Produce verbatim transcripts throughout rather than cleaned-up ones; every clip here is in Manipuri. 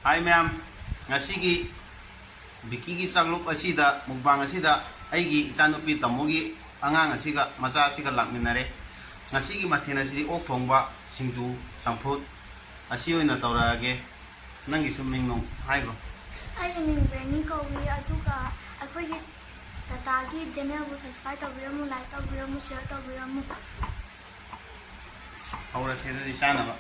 ꯍꯥꯏ ꯃꯌꯥꯝ, ꯉꯁꯤꯒꯤ ꯕꯤꯀꯤꯒꯤ ꯆꯥꯛꯂꯨꯛ ꯑꯁꯤꯗ, ꯃꯨꯛꯕꯥꯡ ꯑꯁꯤꯗ ꯑꯩꯒꯤ ꯏꯆꯥꯅꯨꯄꯤ ꯇꯥꯃꯣꯒꯤ ꯑꯉꯥꯡ ꯑꯁꯤꯒ, ꯃꯆꯥ ꯑꯁꯤꯒ ꯂꯥꯛꯃꯤꯟꯅꯔꯦ꯫ ꯉꯁꯤꯒꯤ ꯃꯊꯦꯜ ꯑꯁꯤꯗꯤ ꯑꯣꯛ ꯊꯣꯡꯕ, ꯁꯤꯡꯖꯨ, ꯆꯝꯐꯨꯠ ꯑꯁꯤ ꯑꯣꯏꯅ ꯇꯧꯔꯛꯑꯒꯦ꯫ ꯅꯪꯒꯤꯁꯨ ꯃꯤꯡ ꯅꯨꯡ ꯍꯥꯏꯈ꯭ꯔꯣ꯫ ꯑꯩꯒꯤ ꯃꯤꯡ ꯕ꯭ꯔꯦꯅꯤ ꯀꯧꯏ, ꯑꯗꯨꯒ ꯑꯩꯈꯣꯏꯒꯤ ꯇꯥꯇꯥꯒꯤ ꯆꯦꯅꯦꯜꯕꯨ subscribe ꯇꯧꯕꯤꯔꯝꯃꯨ, like ꯇꯧꯕꯤꯔꯝꯃꯨ, share ꯇꯧꯕꯤꯔꯝꯃꯨ꯫ ꯍꯧꯔꯁꯦ ꯑꯗꯨꯗꯤ ꯆꯥꯅꯕ꯫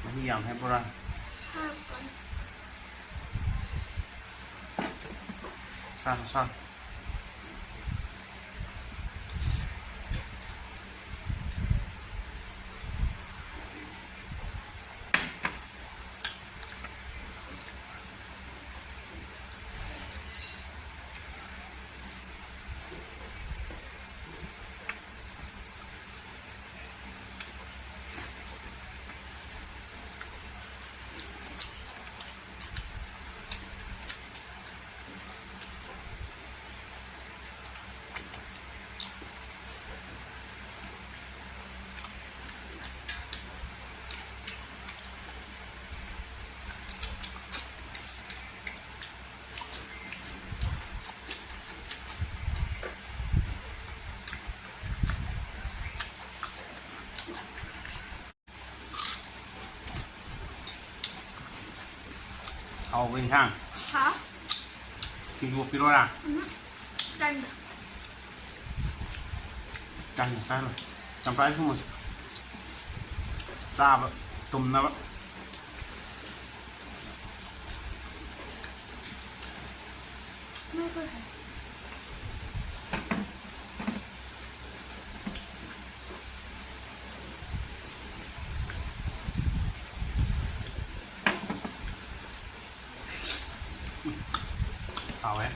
ꯃꯍꯤ ꯌꯥꯝ ꯍꯦꯛ ꯕꯣꯔꯥ꯫ ꯍꯥꯞꯄꯅꯤ꯫ ꯁꯥ, ꯁꯥ꯫ ꯍꯥꯎꯕ ꯏꯟꯁꯥꯡ꯫ ꯍꯥ? ꯁꯤꯡꯖꯨ ꯄꯤꯔꯣꯔꯥ? ꯎꯝ꯫ ꯆꯥꯅꯤꯡꯗꯦ꯫ ꯆꯥꯅꯤꯡꯗꯦ, ꯆꯥꯔꯣꯏ꯫ ꯆꯝꯄ꯭ꯔꯥ ꯁꯨꯝꯕꯁꯦ꯫ ꯆꯥꯕ ꯇꯨꯝꯅꯕ꯫ ꯍꯥꯎꯋꯦ꯫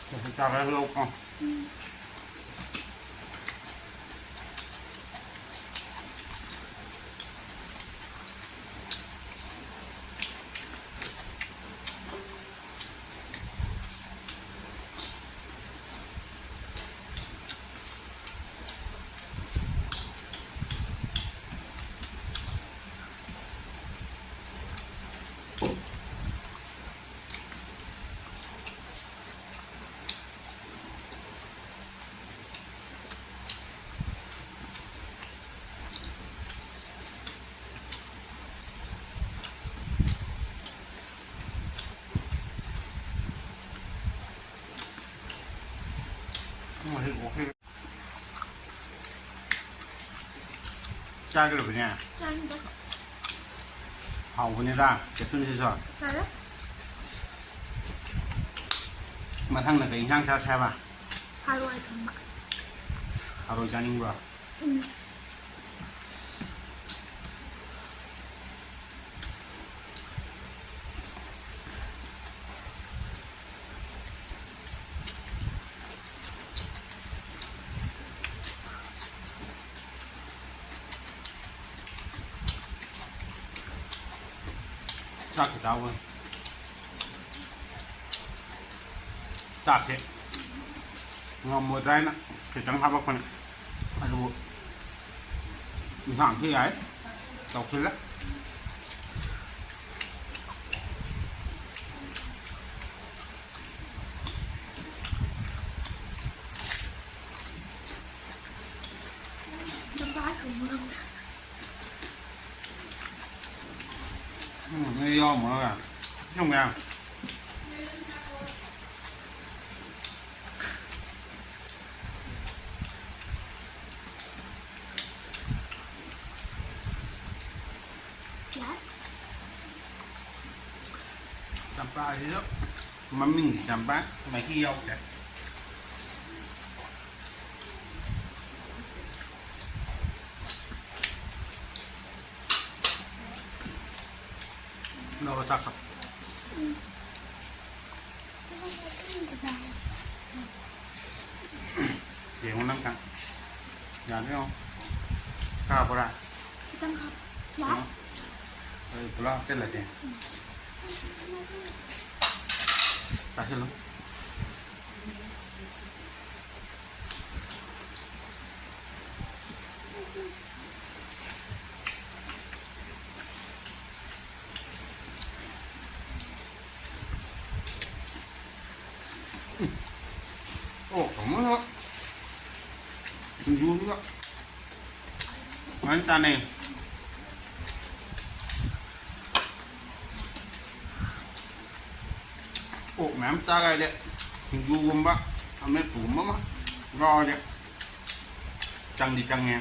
ꯆꯥꯛ ꯆꯥꯔ ꯂꯧꯀꯣ꯫ ꯆꯥꯈ꯭ꯔꯕꯅꯦ꯫ ꯆꯥꯅꯤꯡꯗꯦ꯫ ꯍꯥꯎꯕꯅꯤꯗ ꯀꯦꯞꯁꯨꯟꯁꯤꯁꯨ꯫ ꯐꯔꯦ꯫ ꯃꯊꯪꯗ ꯀꯩ ꯏꯟꯁꯥꯡ ꯆꯥꯁꯦ ꯍꯥꯏꯕ? ꯊꯔꯣꯏ ꯊꯣꯡꯕ꯫ ꯊꯔꯣꯏ ꯆꯥꯅꯤꯡꯕ꯭ꯔꯣ? ꯎꯝ꯫ ꯆꯥꯛꯀ ꯆꯥꯕ꯫ ꯆꯥꯛꯁꯦ ꯉꯝꯃꯣꯏꯗ꯭ꯔꯥ ꯍꯥꯏꯅ ꯈꯤꯇꯪ ꯍꯥꯄꯛꯄꯅꯦ꯫ ꯑꯗꯨꯕꯨ ꯏꯟꯁꯥꯡꯁꯨ ꯌꯥꯏ, ꯇꯧꯁꯤꯜꯂꯦ꯫ ꯆꯝꯄ꯭ꯔꯥ ꯁꯨꯝꯕ ꯉꯝꯗꯦ꯫ ꯎꯝ, ꯅꯣꯏ ꯌꯥꯎꯔꯝꯃꯔꯣꯏ꯫ ꯁꯨꯝ ꯌꯥꯝ꯫ ꯌꯥꯏ꯫ ꯆꯝꯄ꯭ꯔꯥꯁꯤꯁꯨ ꯃꯃꯤꯡꯒꯤ ꯆꯝꯄ꯭ꯔꯥ, ꯃꯍꯤ ꯌꯥꯎꯗꯦ꯫ ꯂꯧꯔꯣ ꯆꯥꯛꯇꯣ꯫ ꯌꯦꯡꯉꯣ ꯅꯪ ꯀ-, ꯌꯥꯗ꯭ꯔꯣ ꯌꯦꯡꯉꯣ꯫ ꯀꯥꯕ꯭ꯔꯥ? ꯈꯤꯇꯪ ꯍꯥꯞ-, ꯌꯥꯏ꯫ ꯌꯦꯡꯉꯣ꯫ ꯑꯩ ꯄꯨꯂꯞ ꯍꯥꯞꯆꯤꯜꯂꯒꯦ꯫ ꯆꯥꯁꯤꯜꯂꯨ꯫ ꯑꯣꯛ ꯊꯣꯡꯕꯒ ꯁꯤꯡꯖꯨꯗꯨꯒ ꯐꯖꯅ ꯆꯥꯅꯩ꯫ ꯑꯣꯛ ꯃꯌꯥꯝ ꯆꯥꯒ꯭ꯔꯗꯤ ꯁꯤꯡꯖꯨꯒꯨꯝꯕ ꯑꯃꯦꯠꯄꯒꯨꯝꯕ ꯑꯃ ꯌꯥꯎꯔꯗꯤ ꯆꯪꯗꯤ ꯆꯪꯉꯦ꯫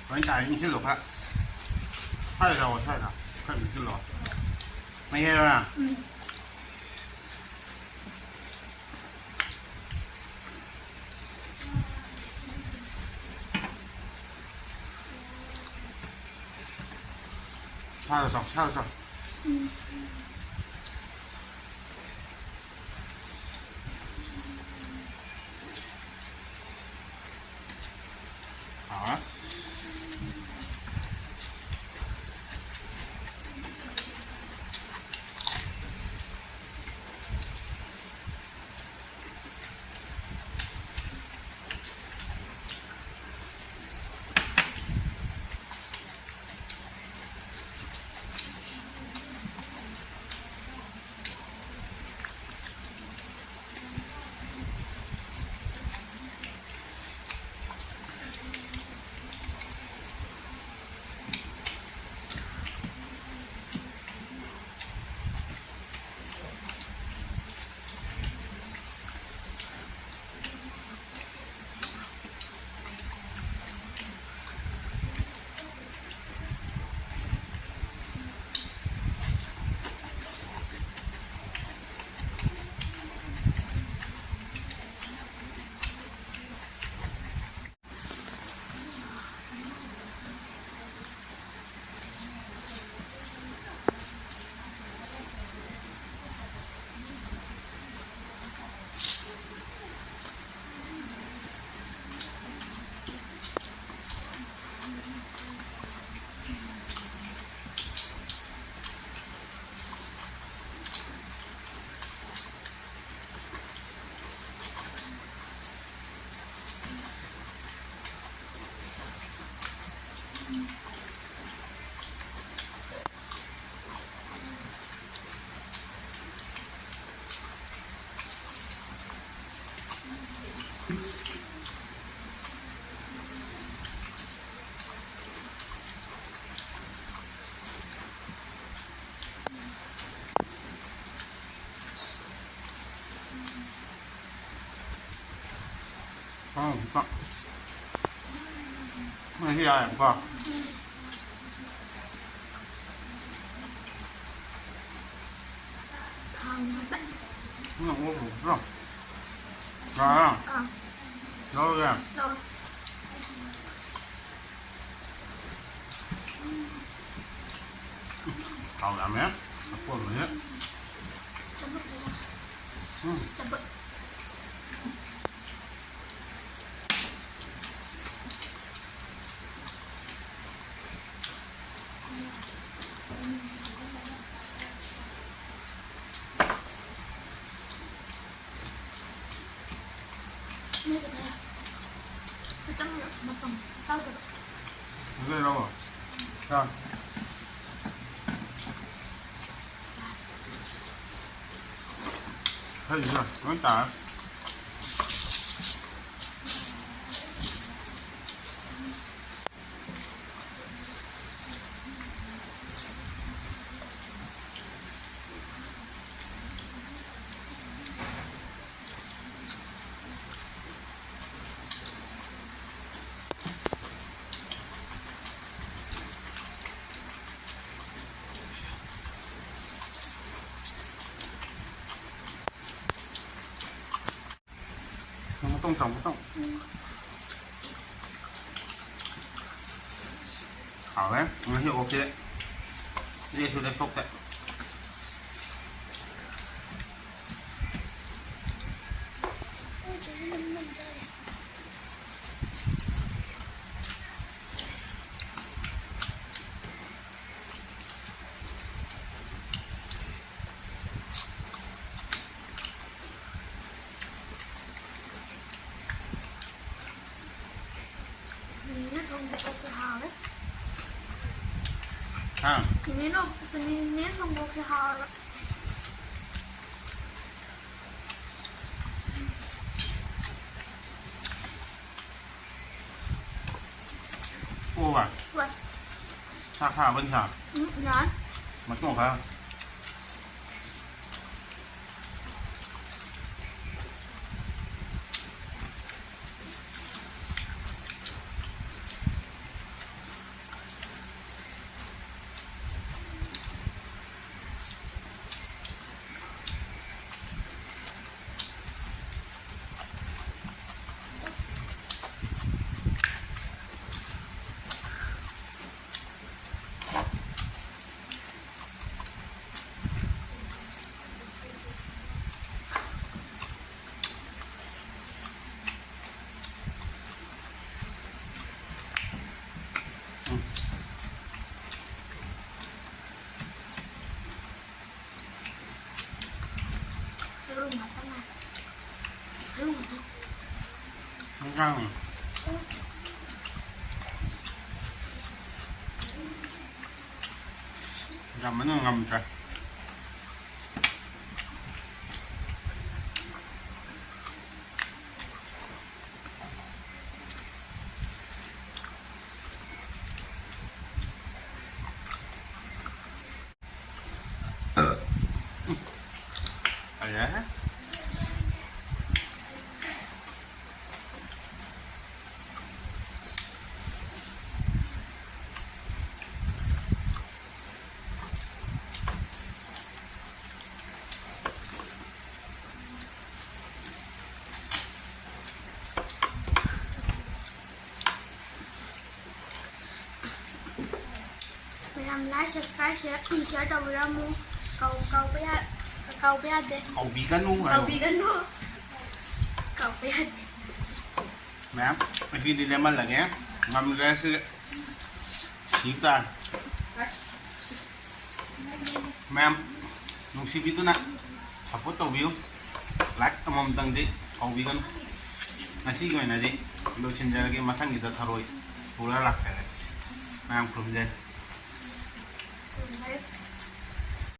ꯂꯣꯏ ꯇꯥꯔꯦ, ꯏꯟꯁꯤꯜꯂꯣ ꯈꯔ꯫ ꯁ꯭ꯋꯥꯏꯗ ꯂꯥꯛꯑꯣ, ꯁ꯭ꯋꯥꯏꯗ꯫ ꯈꯔ ꯏꯟꯁꯤꯜꯂꯣ꯫ ꯃꯍꯤ ꯍꯩꯔꯛꯑꯣꯔꯥ? ꯎꯝ꯫ ꯁ꯭ꯋꯥꯏꯗ ꯆꯥꯎ, ꯁ꯭ꯋꯥꯏꯗ ꯆꯥꯎ꯫ ꯎꯝ꯫ ꯍꯥꯎꯔꯦ꯫ ꯎꯝ, ꯀꯣ꯫ ꯃꯍꯤ ꯌꯥꯏꯀꯣ꯫ ꯊꯥꯎ ꯉꯥꯛꯇ꯫ ꯅꯪ ꯑꯣꯛ ꯂꯧꯕ꯭ꯔꯣ? ꯌꯥꯔꯦ? ꯑꯥ꯫ ꯂꯧꯔꯒꯦ? ꯂꯧꯔꯣ꯫ ꯊꯥꯎ ꯌꯥꯝꯃꯦ꯫ ꯑꯄꯣꯟꯕꯁꯦ꯫ ꯎꯝ꯫ ꯅꯣꯏꯒꯤꯗ ꯈꯤꯇꯪ ꯃꯇꯝ ꯇꯥꯗꯕ꯫ ꯑꯗꯨ ꯂꯧꯔꯣ꯫ ꯆꯥ꯫ ꯈꯔꯁꯤꯁꯨ ꯂꯣꯏ ꯇꯥꯔꯦ꯫ ꯆꯥꯃꯨꯛꯇꯪ, ꯆꯥꯃꯨꯛꯇꯪ꯫ ꯍꯥꯎꯋꯦ꯫ ꯉꯁꯤ ꯑꯣꯛꯁꯦ ꯂꯦꯛꯁꯨ ꯂꯦꯛꯊꯣꯛꯇꯦ꯫ ꯃꯤꯅ ꯊꯣꯡꯕ ꯑꯣꯛꯇꯤ ꯍꯥꯎꯋꯦ꯫ ꯍꯥ? ꯅꯦꯅꯦꯅ, ꯅꯦꯅꯦꯅ ꯊꯣꯡꯕ ꯑꯣꯛꯁꯦ ꯍꯥꯎꯋꯦꯕ꯫ ꯑꯣ ꯚꯥꯏ꯫ ꯍꯣꯏ꯫ ꯁꯥ ꯁꯥꯕꯅꯤ ꯁꯥ꯫ ꯎꯝ, ꯌꯥꯏ꯫ ꯃꯇꯣꯡ ꯈꯔ꯫ ꯌꯦꯔꯨꯝ ꯉꯥꯛꯇ ꯉꯥꯏꯔꯦ꯫ ꯌꯦꯔꯨꯝ ꯉꯥꯛꯇ꯫ ꯏꯟꯖꯥꯡ ꯌꯥꯝꯃꯟꯅ ꯉꯝꯗ꯭ꯔꯦ꯫ ꯐꯔꯦ꯫ ꯃꯌꯥꯝ like, subscribe, share, share ꯇꯧꯕꯤꯔꯝꯃꯨ꯫ ꯀꯥꯎ-, ꯀꯥꯎꯕ ꯌꯥ-, ꯀꯥꯎꯕ ꯌꯥꯗꯦ꯫ ꯀꯥꯎꯕꯤꯒꯅꯨ ꯍꯥꯏꯌꯣ꯫ ꯀꯥꯎꯕꯤꯒꯅꯨ꯫ ꯀꯥꯎꯕ ꯌꯥꯗꯦ꯫ ꯃꯌꯥꯝ, ꯉꯁꯤꯗꯤ ꯂꯦꯝꯍꯜꯂꯒꯦ꯫ ꯉꯝꯗ꯭ꯔꯦ ꯁꯤ꯫ ꯁꯤꯕ ꯇꯥꯔꯦ꯫ ꯃꯌꯥꯝ ꯅꯨꯡꯁꯤꯕꯤꯗꯨꯅ support ꯇꯧꯕꯤꯌꯨ꯫ Like ꯑꯃꯃꯝꯇꯪꯗꯤ ꯀꯥꯎꯕꯤꯒꯅꯨ꯫ ꯉꯁꯤꯒꯤ ꯑꯣꯏꯅꯗꯤ ꯂꯣꯏꯁꯤꯟꯖꯔꯒꯦ꯫ ꯃꯊꯪꯒꯤꯗ ꯊꯔꯣꯏ ꯄꯨꯔꯒ ꯂꯥꯛꯆꯔꯒꯦ꯫ ꯃꯌꯥꯝ ꯈꯨꯔꯨꯝꯖꯔꯤ꯫ ꯎꯝ, ꯍꯥꯏꯌꯨ꯫